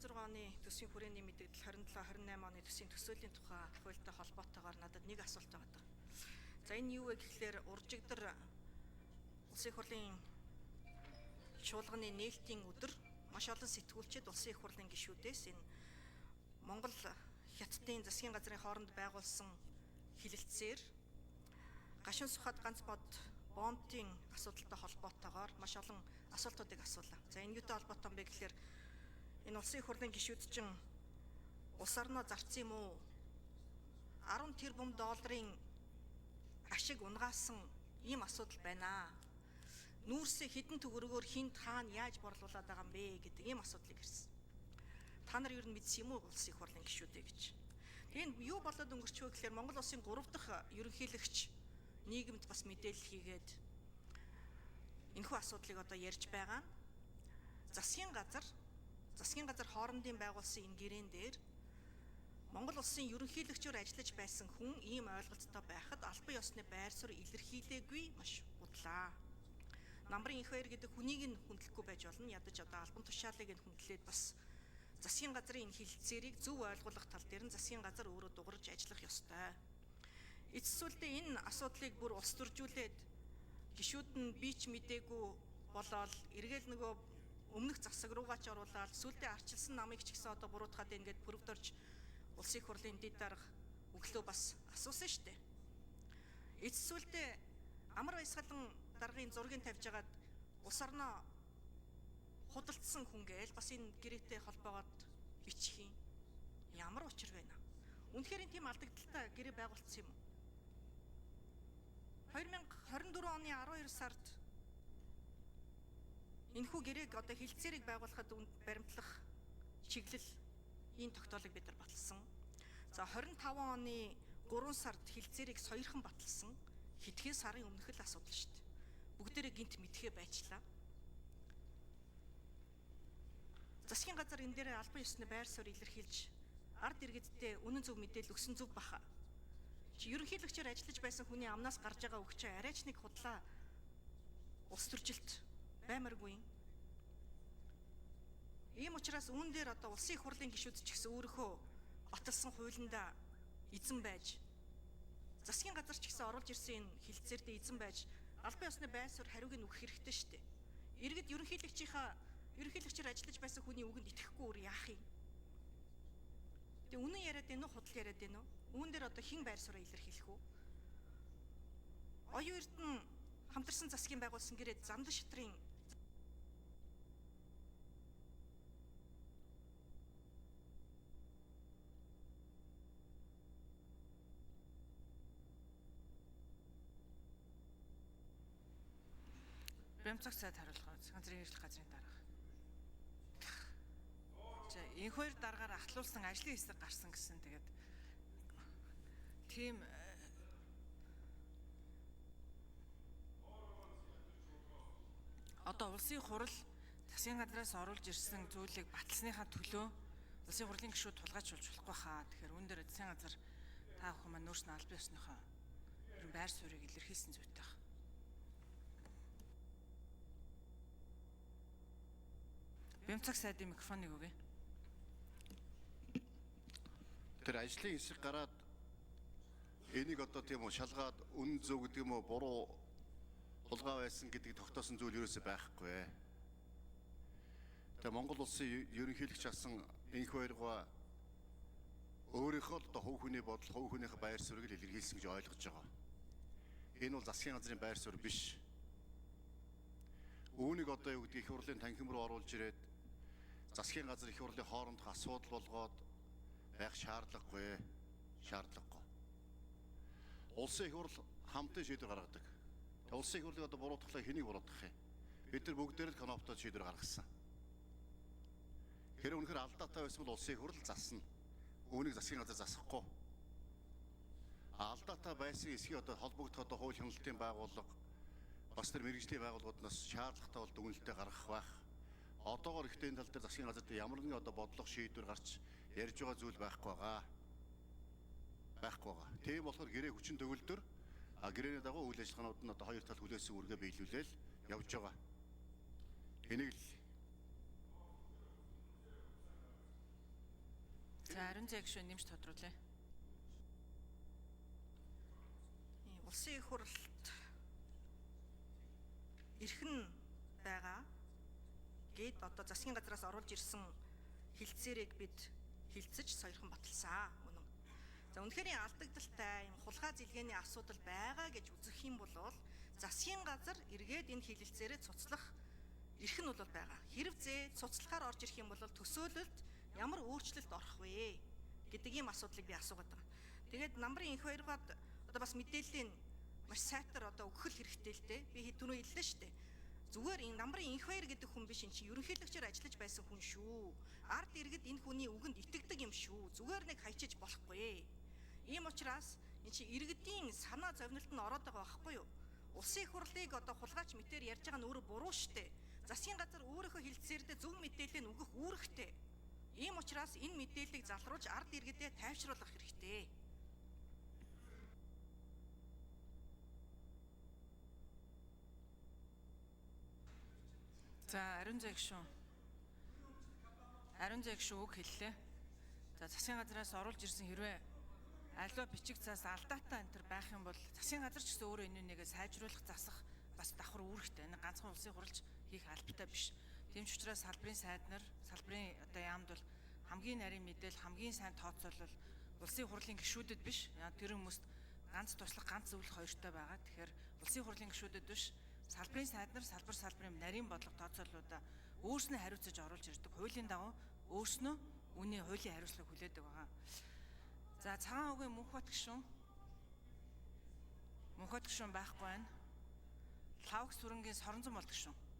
26 оны төсвийн хүрээний мэдэгдэл 27 28 оны төсвийн төсөөлийн тухай хуультай холбоотойгоор надад нэг асуулт байгаа. За энэ юу вэ гэхлээр уржигдар Улсын их хурлын чуулганы нээлтийн өдөр маш олон сэтгүүлчид Улсын их хурлын гишүүдээс энэ Монгол Хятадын засгийн газрын хооронд байгуулсан хэлэлцээр Гашуун Сухад ганц бод бомбын асуудалтай холбоотойгоор маш олон асуултуудыг асуулаа. За энэ юутай холбоотой юм бэ гэхлээр энэ Улсын их хурлын гишүүд чинь улс орноо зарцсан юм уу? 10 тэрбум долларын ашиг унгаасан ийм асуудал байна. Нүүрсээ хэдэн төгрөгөөр хинт хаана яаж борлуулад байгаа юм бэ гэдэг ийм асуудлыг ирсэн. Та нар ер нь мэдсэн юм уу Улсын их хурлын гишүүдээ гэж. Тэгээ энэ юу болоод өнгөрч вэ гэхлээр Монгол улсын 3 дахь ерөнхийлөгч нийгэмд бас мэдээлэл хийгээд энэхүү асуудлыг одоо ярьж байгаа нь засгийн газар хоорондын байгуулсан энэ гэрээн дээр Монгол улсын ерөнхийлөгчөөр ажиллаж байсан хүн ийм ойлголттой байхад албан ёсны байр суурь илэрхийлээгүй маш удлаа. Намрын их баяр гэдэг хүнийг нь хүндлэхгүй байж болно. Ядаж одоо албан тушаалыг нь хүндлээд бас засгийн газрын энэ хэлэлцээрийг зөв ойлгуулах тал дээр нь засгийн газар өөрөө дугарч ажиллах ёстой. Эцэс сүлдээ энэ асуудлыг бүр улс төржүүлээд гишүүд нь би ч мдээгүй болоод эргээл нөгөө өмнөх засаг руугаа ч оруулаад сүлдээ арчилсан намыг ч гэсэн одоо буруутгаад ингээд пүрвдорж Улсын их хурлын дэд дарга өглөө бас асуусан шүү дээ. Эцэс сүлдээ амар баясгалан даргын зургийг тавьж агаад улс орноо худалдсан хүн гээл бас энэ гэрээтэй холбоогоод бичих юм. Ямар учир байна? Үнэхээр энэ тийм алдагдaltaй гэрээ байгуулсан юм уу? 2024 оны 12 сард энэхүү гэрээг одоо хэлэлцээрийг байгуулахад баримтлах чиглэл ийм тогтоолыг бид нар баталсан. За 25 оны 3 сард хэлэлцээрийг соёрхон баталсан. Хэдхэн сарын өмнөх л асуудал шүү дээ. Бүгдээрээ гинт мэдхээ байчлаа. Засгийн газар энэ дээр албан ёсны байр суурь илэрхийлж ард иргэдтэй үнэн зөв мэдээлэл өгсөн зөв баха. Чи ерөнхийлөгчөөр ажиллаж байсан хүний амнаас гарч байгаа үг чинь арайч нэг худлаа улс төржилт баймаргүй юм. Ийм учраас үүн дээр одоо улсын их хурлын гишүүд ч гэсэн өөрийнхөө баталсан хуулиндаа эзэн байж засгийн газар ч гэсэн оруулж ирсэн энэ хэлэлцээрдээ эзэн байж албан ёсны байр суурь хариуг нь өгөх хэрэгтэй шүү дээ. Иргэд ерөнхийлөгчөөр ажиллаж байсан хүний үгэнд итгэхгүй өөр яах юм? Тэгээ үнэн яриад байна уу, худал яриад байна уу? Үүн дээр одоо хэн байр сууриа илэрхийлэх үү? Оюун Эрдэнэ хамтарсан засгийн байгуулсан гэрээ замдан шатрын Бямцах сайд хариулах засгийн газрын хэрэглэх газрын дарга. За энх хоёр даргаар ахлуулсан ажлын хэсэг гарсан гэсэн. Тэгээд тийм одоо улсын хурал засгийн газраас оруулж ирсэн зүйлийг баталсныхаа төлөө улсын хурлын гишүүд тулгаач болж болохгүй хаа. Тэгэхээр үүн дээр засгийн газар та бүхэн маань нөөц нь албан ёсныхоо ер нь байр суурийг илэрхийлсэн зүйтэй байна. Бямцаг сайдын микрофоныг өгье. Тэр ажлын хэсэг гараад энийг одоо тийм үү шалгаад үнэн зөв гэдэг юм уу буруу тулгаа байсан гэдэг тогтоосон зүйл ерөөсөй байхгүй. Тэгээ Монгол улсын ерөнхийлөгч асан энх хоёргоо өөрийнхөө л одоо хувь хүний бодол, хувь хүнийхээ байр суурийг л илэрхийлсэн гэж ойлгож байгаа. Энэ бол засгийн газрын байр суурь биш. Үүнийг одоо юу гэдгийг их хурлын танхим руу оруулж ирээд засгийн газар их хурлын хоорондох асуудал болгоод байх шаардлагагүй. Шаардлагагүй. Улсын их хурл хамтын шийдвэр гаргадаг. Улсын их хурлыг одоо буруутгахлаа хэнийг буруутгах юм? Бид нар бүгдээр л кноптой шийдвэр гаргасан. Хэрэг үнэхээр алдаатай байсан бол улсын их хурл засна. Үүнийг засгийн газар засахгүй. Алдаатай байсан эсхий одоо холбогдох одоо хууль хяналтын байгууллага бас тэр мэргэжлийн байгууллагууднаас шаардлагатай бол дүгнэлтээ гаргах байх. Одоогоор ихтэй энэ тал дээр засгийн газар дээр ямар нэгэн одоо бодлого шийдвэр гарч ярьж байгаа зүйл байхгүй байгаа. Байхгүй байгаа. Тийм болохоор гэрээ хүчин төгөлдөр гэрээний дагуу үйл ажиллагаанууд нь одоо хоёр тал хүлээсэн үүргээ биелүүлээл явж байгаа. Энийг л Ариун зай гишүүн нэмж тодруулъя. Улсын их хурлд эрхэн байгаа гээд одоо засгийн газраас оруулж ирсэн хилцээрийг бид хилцэж сойрхон баталсан. Үнэн. За үнэхээр алдагдaltaй юм хулгай зэлгээний асуудал байгаа гэж үзэх юм бол засгийн газар эргээд энэ хилэлцээрээ цуцлах эрх нь бол байгаа. Хэрв зээ цуцлахаар орж ирэх юм бол төсөөлөлд ямар өөрчлөлт орох вэ гэдэг ийм асуудлыг би асуугаад байгаа. Тэгээд намрын инх баяргаад одоо бас мэдээллийн маш сайтар одоо өгөх хэрэгтэй л дээ. Би түрүү хэллээ шүү дээ. Зүгээр энэ намрын инх баяр гэдэг хүн биш, эн чинь ерөнхийлөгчөөр ажиллаж байсан хүн шүү. Ард иргэд энэ хүний үгэнд итгэдэг юм шүү. Зүгээр нэг хайчиж болохгүй. Ийм учраас эн чинь иргэдийн санаа зовнилт нь ороод байгаа байхгүй юу? Улсын их хурлыг одоо хулгайч мэтэр ярьж байгаа нь өөрөө буруу шүү дээ. Засгийн газар өөрийнхөө хилцээрдээ зөв мэдээллийг өгөх үүрэгтэй. Ийм учраас энэ мэдээллийг залруулж ард иргэдэд тайвшруулах хэрэгтэй. За ариун зай гишүүн. Ариун зай гишүүн үг хэллээ. За засгийн газраас оруулж ирсэн хэрвээ аливаа бичиг цаас алдаатай энэ төр байх юм бол засгийн газар ч гэсэн өөрөө энэ нэгээ сайжруулах засах бас давхар үүрэгтэй. Энэ ганцхан улсын хурлч хийх албатай биш. Тийм ч учраас салбарын сайд нар, салбарын одоо яамд бол хамгийн нарийн мэдээлэл, хамгийн сайн тооцоолол улсын хурлын гишүүдэд биш. Тэр хүмүүст ганц туслах, ганц зөвлөх хоёртой байгаа. Тэгэхээр улсын хурлын гишүүдэд биш, салбарын сайд нар салбар салбарын нарийн бодлого тооцооллуудаа өөрснөө хариуцаж оруулж ирдэг. Хуулийн дагуу өөрснөө үүний хуулийн хариуцлагыг хүлээдэг байгаа. За цагаан үгийн Мөнхбат гишүүн. Мөнхбат гишүүн байхгүй байна. Лавг сүрэнгийн Соронзон болд гишүүн.